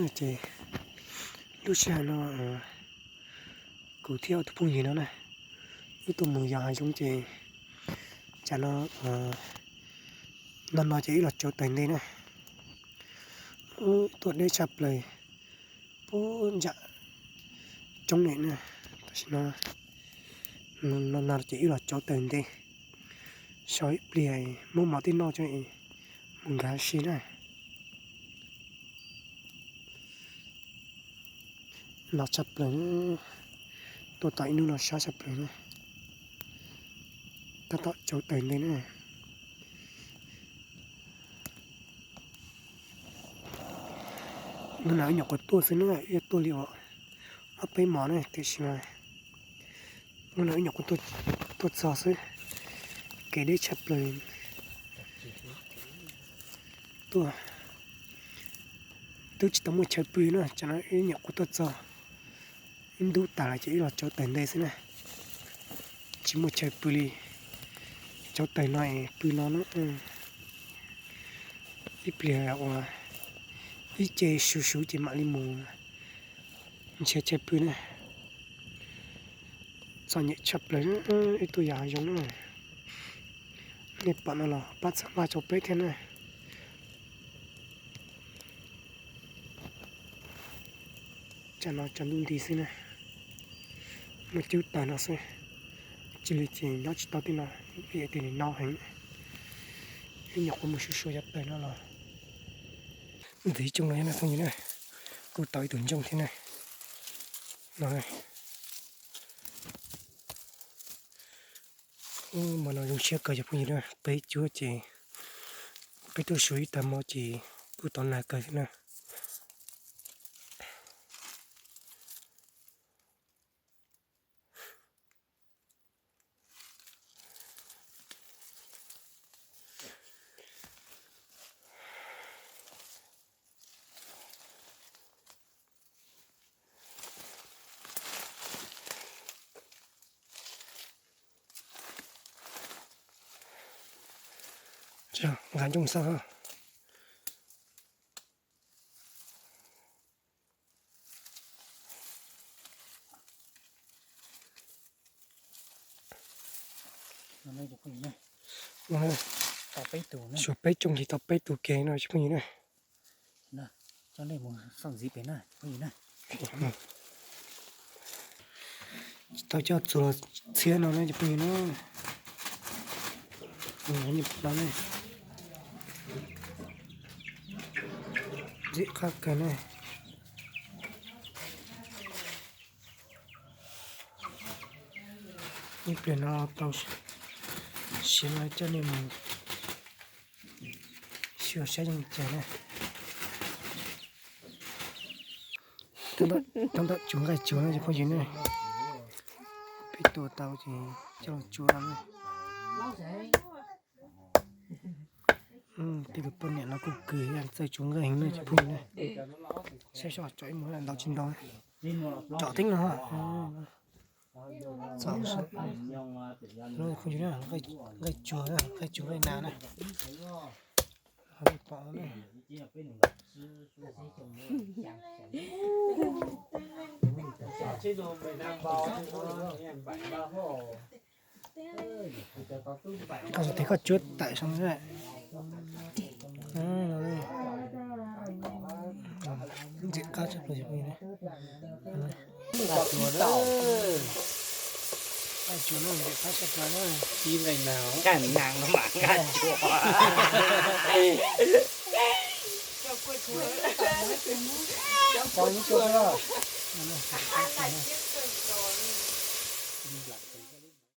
Ces lub sij hawm no kuv thiab ob tug phooj ywg no na, wb tuaj mus yos hav zoov ces tsam no, no no ces wb los tsauv taws ntej na. Tuaj deb tshaj plaws, puag ntsam coob li na. Tam sim no no no ces wb los tsauv taws ntej, so ib pliag muab mov tib noj tso mus nkag si na. No tshaj plaws, tuaj tau ib hnub no sab tshaj plaws na. Tab tom tsauv taws ntej na. Hnub no wb nyuam qhuav tuaj xwb na, wb tuaj li uas ob peb hmos na, tiam sis mas hnub no wb nyuam qhuav tuaj txog xwb, kev deb tshaj plaws. Tuaj twb tsis tau muaj chaw pw na, tsam no wb nyuam qhuav tuaj txog ib ntub tas lawm ces wb los tsauv taws ntej xwb na. Tsis muaj chaw pw li, tsauv taws no es pw no na. Ib pliag uas ib ce suv suv ces mam li mus nrhiav chaw pw na. Txom nyem tshaj plaws, wb tuaj yos hav zoov na. Nej pom no los pab txhawb nqa rau peb thiab na. Tsam no tsaus ntuj nti xwb na, muaj cub taws no xwb, cia li ces nyob tsis tau tej no, vim tias nws no heev. Wb nyuam qhuav mus suav suav cov taws no los ntxiv coob no na phooj ywg na, kuj tau ib tug ntsooj thiab na. No, ub, hmo no zoo siab kawg cov phooj ywg na, peb cuab ces peb tuaj suav ib tag hmo ces kuj tau nag kawg thiab na. Nqa ntsooj xauj. Suav peb tsoom ces tau peb tug kev no cov phooj ywg na. Tau coj txuas txhiab no na cov phooj ywg na. No ne, ntxim qab kawg na. Ib pliag no tau siav no coj nej mus xyuas saib zoo li cas na. Tab tom tsuav nqaij tsuag na cov phooj ywg ne. Peb tua tau ces coj los tsuav na. Tej tus poj niam no kuj kws txawj tsuav nqaij heev na cov phooj ywg ne. Saib seb tsom ib muag ntau tsis ntau. Tsom teeb no. Txom, phooj ywg, nqaij tsuag, nqaij tsuag nqaij nas na. Ho nej pom no na. Koj tes koj cuab tawm zoo na. Ntxim qab tshaj plaws. Nqaij tsuag no ntxim qab tshaj plaws na. Nqaij nas mas nqaij tsuag.